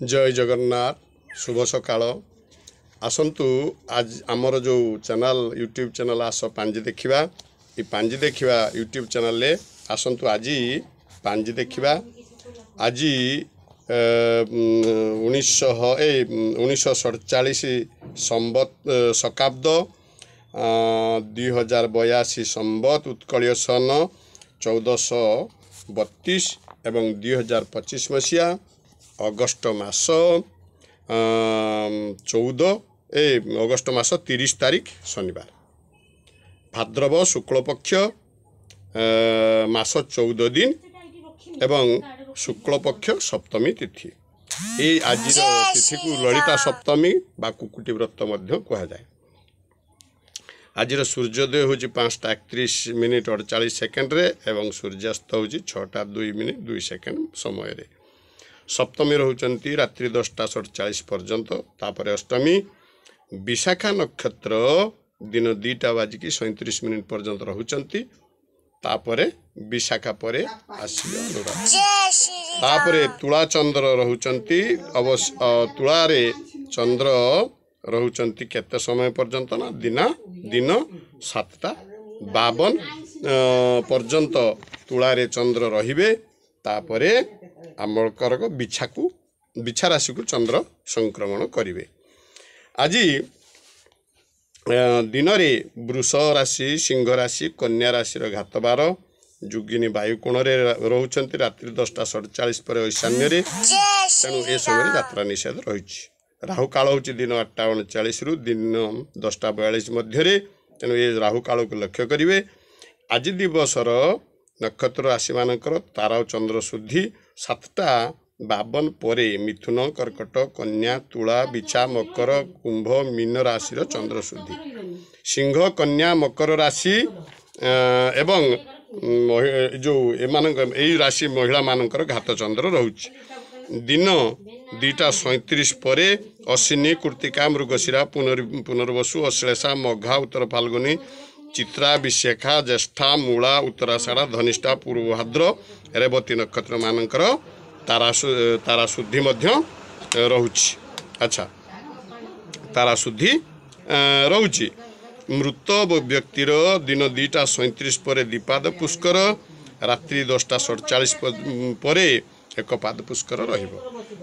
ଜୟ ଜଗନ୍ନାଥ, ଶୁଭ ସକାଳ। ଆସନ୍ତୁ, ଆଜି ଆମର ଯେଉଁ ଚ୍ୟାନେଲ୍, ୟୁଟ୍ୟୁବ୍ ଚ୍ୟାନେଲ୍ ଆସ ପାଞ୍ଜି ଦେଖିବା, ଏ ପାଞ୍ଜି ଦେଖିବା ୟୁଟ୍ୟୁବ୍ ଚ୍ୟାନେଲ୍ରେ ଆସନ୍ତୁ, ଆଜି ପାଞ୍ଜି ଦେଖିବା। ଆଜି 1947 ସମ୍ବତ ଶକାବ୍ଦ, 2082 ସମ୍ବତ, ଉତ୍କଳୀୟ ସନ 1432 ଏବଂ 2025 ମସିହା ଅଗଷ୍ଟ ମାସ 14, ଏ ଅଗଷ୍ଟ ମାସ 30 ତାରିଖ ଶନିବାର, ଭାଦ୍ରବ ଶୁକ୍ଳପକ୍ଷ ମାସ 14 ଦିନ ଏବଂ ଶୁକ୍ଳପକ୍ଷ ସପ୍ତମୀ ତିଥି। ଏଇ ଆଜିର ତିଥିକୁ ଲଳିତା ସପ୍ତମୀ ବା କୁକୁଟି ବ୍ରତ ମଧ୍ୟ କୁହାଯାଏ। ଆଜିର ସୂର୍ଯ୍ୟୋଦୟ ହେଉଛି 5ଟା 31 ମିନିଟ୍ 48 ସେକେଣ୍ଡରେ ଏବଂ ସୂର୍ଯ୍ୟାସ୍ତ ହେଉଛି 6ଟା 2 ମିନିଟ୍ 2 ସେକେଣ୍ଡ ସମୟରେ। ସପ୍ତମୀ ରହୁଛନ୍ତି ରାତ୍ରି 10ଟା 47 ପର୍ଯ୍ୟନ୍ତ, ତାପରେ ଅଷ୍ଟମୀ। ବିଶାଖା ନକ୍ଷତ୍ର ଦିନ 2ଟା ବାଜିକି 37 ମିନିଟ୍ ପର୍ଯ୍ୟନ୍ତ ରହୁଛନ୍ତି, ତାପରେ ବିଶାଖା ପରେ ଆସିବେ ଅନୁରାଧା। ତାପରେ ତୁଳା ଚନ୍ଦ୍ର ରହୁଛନ୍ତି। ଅବଶ୍ୟ ତୁଳାରେ ଚନ୍ଦ୍ର ରହୁଛନ୍ତି କେତେ ସମୟ ପର୍ଯ୍ୟନ୍ତ ନା ଦିନ 7ଟା 52 ପର୍ଯ୍ୟନ୍ତ ତୁଳାରେ ଚନ୍ଦ୍ର ରହିବେ। ତାପରେ ଆମଙ୍କର ବିଛାକୁ, ବିଛା ରାଶିକୁ ଚନ୍ଦ୍ର ସଂକ୍ରମଣ କରିବେ। ଆଜି ଦିନରେ ବୃଷ ରାଶି, ସିଂହ ରାଶି, କନ୍ୟା ରାଶିର ଘାତବାର। ଯୋଗିନୀ ବାୟୁ କୋଣରେ ରହୁଛନ୍ତି ରାତ୍ରି 10ଟା 47 ପରେ ଐଶାନ୍ୟରେ, ତେଣୁ ଏ ସମୟରେ ଯାତ୍ରା ନିଷେଧ ରହିଛି। ରାହୁ କାଳ ହେଉଛି ଦିନ 8ଟା 39ରୁ ଦିନ 10ଟା 42 ମଧ୍ୟରେ, ତେଣୁ ଏ ରାହୁ କାଳକୁ ଲକ୍ଷ୍ୟ କରିବେ। ଆଜି ଦିବସର ନକ୍ଷତ୍ର ରାଶିମାନଙ୍କର ତାରା ଓ ଚନ୍ଦ୍ର ଶୁଦ୍ଧି 7ଟା 52 ପରେ ମିଥୁନ, କର୍କଟ, କନ୍ୟା, ତୁଳା, ବିଛା, ମକର, କୁମ୍ଭ, ମୀନ ରାଶିର ଚନ୍ଦ୍ର ଶୁଦ୍ଧି। ସିଂହ, କନ୍ୟା, ମକର ରାଶି ଏବଂ ଯେଉଁ ଏମାନଙ୍କ ଏଇ ରାଶି ମହିଳାମାନଙ୍କର ଘାତ ଚନ୍ଦ୍ର ରହୁଛି। ଦିନ 2ଟା 37 ପରେ ଅଶ୍ୱିନୀ, କୃତିକା, ମୃଗଶିରା, ପୁନର୍ବସୁ, ଅଶ୍ଳେଷା, ମଘା, ଉତ୍ତର ଫାଲ୍ଗୁନୀ, ଚିତ୍ରା, ବିଶାଖା, ଜ୍ୟେଷ୍ଠା, ମୂଳା, ଉତ୍ତରାଷାଢ଼ା, ଧନିଷ୍ଠା, ପୂର୍ବଭାଦ୍ର, ରେବତୀ ନକ୍ଷତ୍ରମାନଙ୍କର ତାରା ଶୁଦ୍ଧି ମଧ୍ୟ ରହୁଛି। ଆଚ୍ଛା, ତାରା ଶୁଦ୍ଧି ରହୁଛି। ମୃତ ବ୍ୟକ୍ତିର ଦିନ 2ଟା 37 ପରେ ଦ୍ୱିପାଦ ପୁଷ୍କର, ରାତ୍ରି 10ଟା 47 ପରେ ଏକ ପାଦ ପୁଷ୍କର ରହିବ।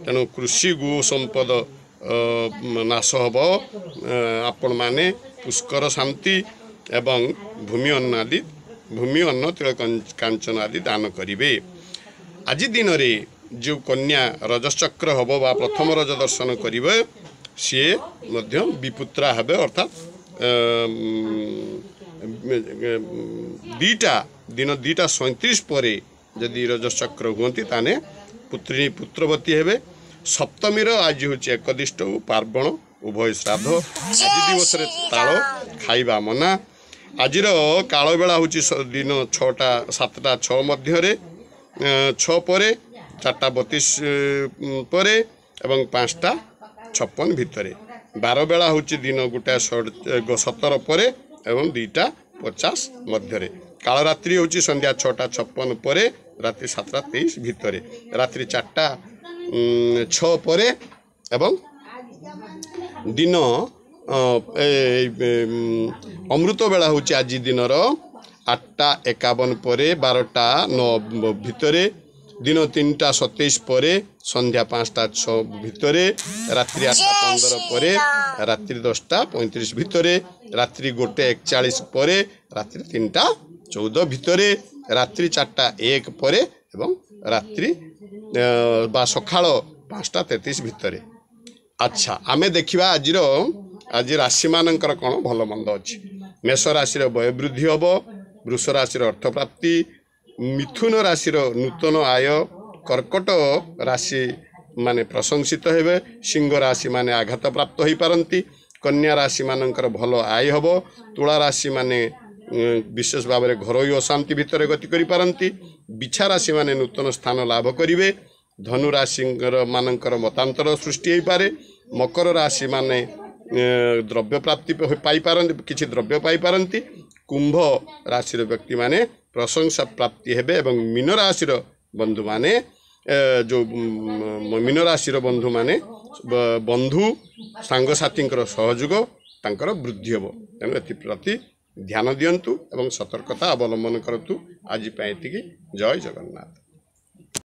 ତେଣୁ କୃଷି ଗୋ ସମ୍ପଦ ନାଶ ହେବ। ଆପଣମାନେ ପୁଷ୍କର ଶାନ୍ତି ଏବଂ ଭୂମି ଅନ୍ନ ଆଦି, ଭୂମି ଅନ୍ନ ତିଳ କାଞ୍ଚନ ଆଦି ଦାନ କରିବେ। ଆଜି ଦିନରେ ଯେଉଁ କନ୍ୟା ରଜଚକ୍ର ହେବ ବା ପ୍ରଥମ ରଜ ଦର୍ଶନ କରିବେ, ସିଏ ମଧ୍ୟ ବିପୁତ୍ରା ହେବେ, ଅର୍ଥାତ୍ 2ଟା ଦିନ 2ଟା 37 ପରେ ଯଦି ରଜଚକ୍ର ହୁଅନ୍ତି ତାହେଲେ ପୁତ୍ରୀ ପୁତ୍ରବତୀ ହେବେ। ସପ୍ତମୀର ଆଜି ହେଉଛି ଏକଦିଷ୍ଟ ଓ ପାର୍ବଣ ଉଭୟ ଶ୍ରାଦ୍ଧ। ଆଜି ଦିବସରେ ତାଳ ଖାଇବା ମନା। ଆଜିର କାଳବେଳା ହେଉଛି ଦିନ 6ଟା 7ଟା 6 ମଧ୍ୟରେ, 6 ପରେ, 4ଟା 32 ପରେ ଏବଂ 5ଟା 56 ଭିତରେ। ବାର ବେଳା ହେଉଛି ଦିନ 1ଟା 17 ପରେ ଏବଂ 2ଟା 50 ମଧ୍ୟରେ। କାଳରାତ୍ରି ହେଉଛି ସନ୍ଧ୍ୟା 6ଟା 56 ପରେ ରାତ୍ରି 7ଟା 23 ଭିତରେ, ରାତ୍ରି 4ଟା 6 ପରେ ଏବଂ ଦିନ ଅମୃତ ବେଳା ହେଉଛି ଆଜି ଦିନର 8ଟା 51 ପରେ 12ଟା 9 ଭିତରେ, ଦିନ 3ଟା 27 ପରେ ସନ୍ଧ୍ୟା 5ଟା 6 ଭିତରେ, ରାତ୍ରି 8ଟା 15 ପରେ ରାତ୍ରି 10ଟା 35 ଭିତରେ, ରାତ୍ରି 1 41 ପରେ ରାତ୍ରି 3ଟା 14 ଭିତରେ, ରାତ୍ରି 4ଟା 1 ପରେ ଏବଂ ରାତ୍ରି ବା ସକାଳ 5ଟା 33 ଭିତରେ। ଆଚ୍ଛା, ଆମେ ଦେଖିବା ଆଜିର ଆଜି ରାଶିମାନଙ୍କର କ'ଣ ଭଲ ମନ୍ଦ ଅଛି। ମେଷ ରାଶିର ବୟବୃଦ୍ଧି ହେବ, ବୃଷ ରାଶିର ଅର୍ଥପ୍ରାପ୍ତି, ମିଥୁନ ରାଶିର ନୂତନ ଆୟ, କର୍କଟ ରାଶି ମାନେ ପ୍ରଶଂସିତ ହେବେ, ସିଂହ ରାଶି ମାନେ ଆଘାତ ପ୍ରାପ୍ତ ହୋଇପାରନ୍ତି, କନ୍ୟା ରାଶିମାନଙ୍କର ଭଲ ଆୟ ହେବ, ତୁଳା ରାଶିମାନେ ବିଶେଷ ଭାବରେ ଘରୋଇ ଅଶାନ୍ତି ଭିତରେ ଗତି କରିପାରନ୍ତି, ବିଛା ରାଶିମାନେ ନୂତନ ସ୍ଥାନ ଲାଭ କରିବେ, ଧନୁ ରାଶିଙ୍କର ମାନଙ୍କର ମତାନ୍ତର ସୃଷ୍ଟି ହୋଇପାରେ, ମକର ରାଶିମାନେ ଦ୍ରବ୍ୟ ପ୍ରାପ୍ତି ପାଇପାରନ୍ତି, କିଛି ଦ୍ରବ୍ୟ ପାଇପାରନ୍ତି, କୁମ୍ଭ ରାଶିର ବ୍ୟକ୍ତିମାନେ ପ୍ରଶଂସା ପ୍ରାପ୍ତି ହେବେ ଏବଂ ମୀନ ରାଶିର ବନ୍ଧୁମାନେ ଯେଉଁ ମୀନ ରାଶିର ବନ୍ଧୁମାନେ, ବନ୍ଧୁ ସାଙ୍ଗସାଥୀଙ୍କର ସହଯୋଗ ତାଙ୍କର ବୃଦ୍ଧି ହେବ। ତେଣୁ ଏଥିପ୍ରତି ଧ୍ୟାନ ଦିଅନ୍ତୁ ଏବଂ ସତର୍କତା ଅବଲମ୍ବନ କରନ୍ତୁ। ଆଜି ପାଇଁ ଏତିକି। ଜୟ ଜଗନ୍ନାଥ।